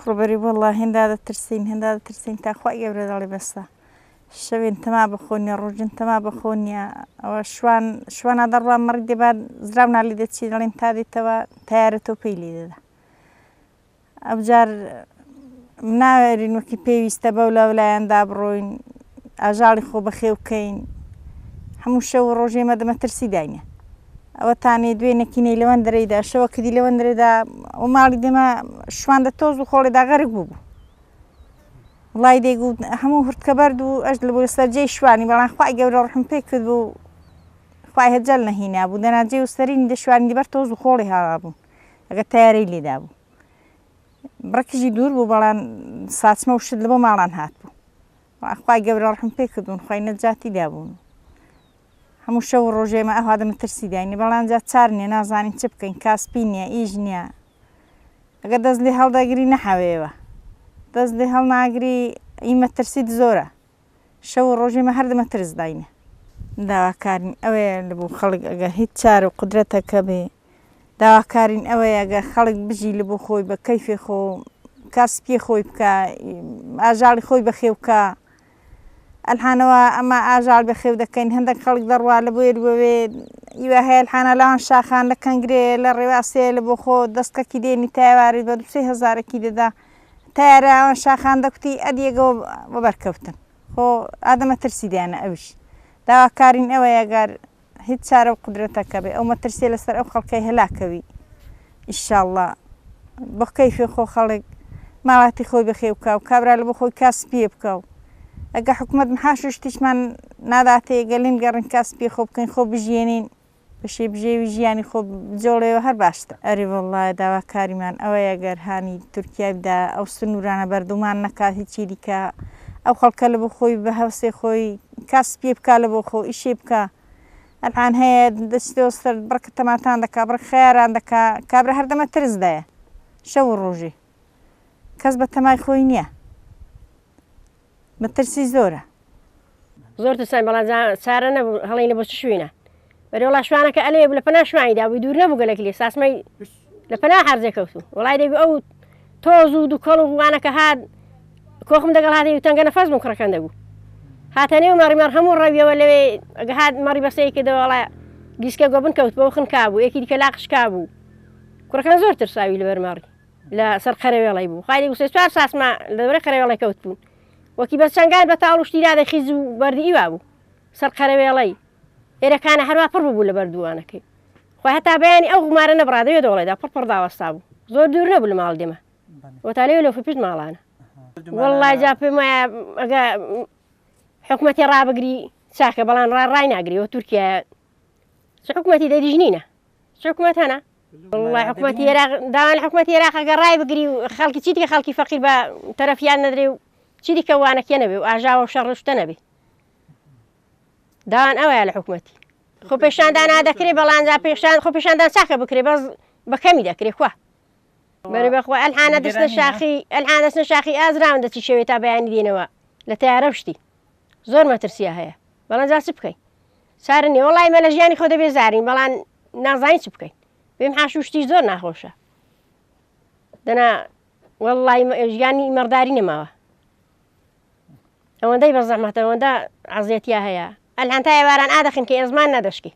کوڕ بەری وەڵا هێندا دەترسین، هێندا دەترسین تا خوای گەورە دەڵێ بەسە. شەوێن تەما بەخۆ نییە، ڕۆژن تەما بەخۆ نییە. ئەوە شوان شوانە دەڕوا مەڕی دەبا زراو نالی دەچی دەڵێن تا دێتەوە تەیارە تۆپەی لێ دەدا. ئەوجار ناوێرین وەکی پێویستە بەو لاولایەندا بڕۆین، ئاژاڵی خۆ بەخێو بکەین. هەموو شەو و ڕۆژێ مە دەمەترسی داینە. ئەوە تانێ دوێنێکینەی لەوەن دەرەیدا، شەوە کدی لەوەن دەرێدا و ماڵی دێمە شوان دە تۆز و خۆڵێدا غەرق بوو بوو. وڵای دەیگوت هەموو هورتکە بەرد و ئەش لە بۆ سەر جێی شوانی، بەڵام خوای گەورە ڕەحم پێ کرد بوو، خوای هەجەل نەهینا بوو، دەنا جێ و سەرینی دە شوانی دەبەر تۆز و خۆڵی هاوا بوون، ئەگەر تەیارەی لێدا بوو. بڕەکیشی دوور بوو، بەڵام ساچمە و شت لە بۆ ماڵان هات بوو. خوای گەورە ڕەحم پێ کردوون، خوای نەجاتی دابوون. هەموو شەو و ڕۆژێ ئێمە ئەوها دە مەترسی داین، بەڵام جا چار نییە، نازانین چ بکەین، کاسپی نییە، ئیش نییە. ئەگەر دەست لێ هەڵدەگری نەحەوێوە، دەست لێ هەڵناگری ئی مەترسیت زۆرە. شەو و ڕۆژێ ئێمە هەر دە مەترس داینە. داواکارین ئەوەیە لە بۆ خەڵک ئەگەر هیچ چار و قودرەتەکە بێ، داواکارین ئەوەیە ئەگەر خەڵک بژی لە بۆ خۆی بە کەیفێ خۆ کاسپیێ خۆی بکا، ئاژاڵی خۆی بەخێو بکا. ئەلحانەوە ئەمە ئاژاڵ بەخێو دەکەین، هەندێک خەڵک دەڕوا لە بۆێر بۆێ ئیوە هەیە ئەلحانە لەوان شاخان لە کەنگرێ لە ڕێواسێ لە بۆ خۆ دەستکەکی دێنی تایواری بە دوو سێ هەزارەکی دەدا تایارە ئەوان شاخان دەکوتی ئەدیەگەوە وەبەرکەوتن خۆ ئادەمە ترسی دیانە ئەویش داواکارین ئەوەیە گەر هیچ چارە و قودرەتەکە بێ ئەو مەترسیە لەسەر ئەو خەڵکەی هەلاکەوی ئیشاڵڵا بۆ کەیفی خۆ خەڵک ماڵاتی خۆی بەخێو بکا و کابرا لە بۆ خۆی کاسپیە بکا و ئەگە حکومەت محاش و شتیشمان ناداتێ گەلین گەڕین کاسپیە خۆ بکەین خۆ بژیێنین بەشێ بژێوی ژیانی خۆ بجۆڵێەوە هەر باشترە. ئەرێ وەڵڵا داواکاریمان ئەوەیە گەر هانی تورکیای بدا ئەو سنوورانە بەردومان نەکات هیچی دیکە ئەو خەڵکە لە بۆ خۆی بە هەوسێ خۆی کاسپیە بکا لە بۆ خۆ ئیشێ بکا ئەلعان هەیە دەچتەوە سەر بڕکە تەماتان دەکا بڕک خەیاران دەکا کابرا هەردەمە ترس دایە شەو و ڕۆژێ کەس بە تەمای خۆی نییە مەترسی زۆرە. زۆر ترساین بەڵام جا چارە نەبوو هەڵینە بۆ چ شوینە بەرێ وڵا شوانەکە ئەلێ لە پەنا شوانی دابووی دوور نەبوو گەلەک لێ ساسمەی لە پەنا حەرزێ کەوتوو وڵای دەگو ئەو تۆز و دوکەڵ و وانەکە هات کۆخم دەگەڵ هاتێ و تەنگە نەفەس بووم کوڕەکەم دەبوو هاتە نێو مەڕی مەڕ هەموو ڕەویەوە لەوێ ئەگە هات مەڕی بەسەی کردەوە وڵا گیسکە گۆبن کەوت بەو خنکا بوو یەکی دیکە لاقشکا بوو کوڕەکان زۆر ترساوی لەبەر مەڕی لە سەر قەرەوێڵەی بوو خای دەگو سێ چوار ساسمە لە دەورەی قەرەوێڵەی کەوت بوون وەکی بەس چەنگان بە تاڵ و شتی دادە خیز و بەردی ئیوا بوو سەر قەرەوێڵەی ئێرەکانە هەروا پڕ ببوو لە بەردووانەکەی خۆی هەتا بەیانی ئەو غومارە نەبڕا دەوێ دۆڵێدا پڕ پڕ داوەستا بوو زۆر دوور نەبوو لە ماڵ دێمە وەتا لەوێ لۆفی پشت ماڵانە وەڵڵای جا پێم وایە ئەگە حکومەتی ڕابگری چاکە بەڵام ڕا ڕای ناگری وە تورکیا چ حکومەتی دەریژ نینە چ حکومەت هەنە وەڵڵای حکومەتی عێراق داوا لە حکومەتی عێراق ئەگەر ڕای بگری و خەڵکی چی دیکە خەڵکی فەقیر بە تەرەفیان نەدرێ و چی دیکە وانەکیە نەبێ و ئاژاوە و شەڕ و شتە نەبێ داوان ئەوەیە لە حکومەتی خۆپێشاندان دەکرێ بەڵام جا پێشان خۆپێشاندان چاکە بکرێ بەس بە کەمی دەکرێ خوا بەرێ بەخوا ئەلحانە دەچنە شاخی ئەلحان دەچنە شاخی ئازراون دەچی شەوێ تا بەیانی دێنەوە لە تەیارە و شتی زۆر مەترسیە هەیە بەڵام جا چ بکەین چارە نیە وەڵای مە لە ژیانی خۆ دەبێ زارین بەڵام نازانین چ بکەین بێم حاش و شتی زۆر ناخۆشە دەنا وەڵای ژیانی مەڕداری نەماوە ئەوەندەی بە زەحمەتە ئەوەندە عەزێتیا هەیە ئەلهان تا ئێواران ئادەخین کە ئێزمان نەدەشکی.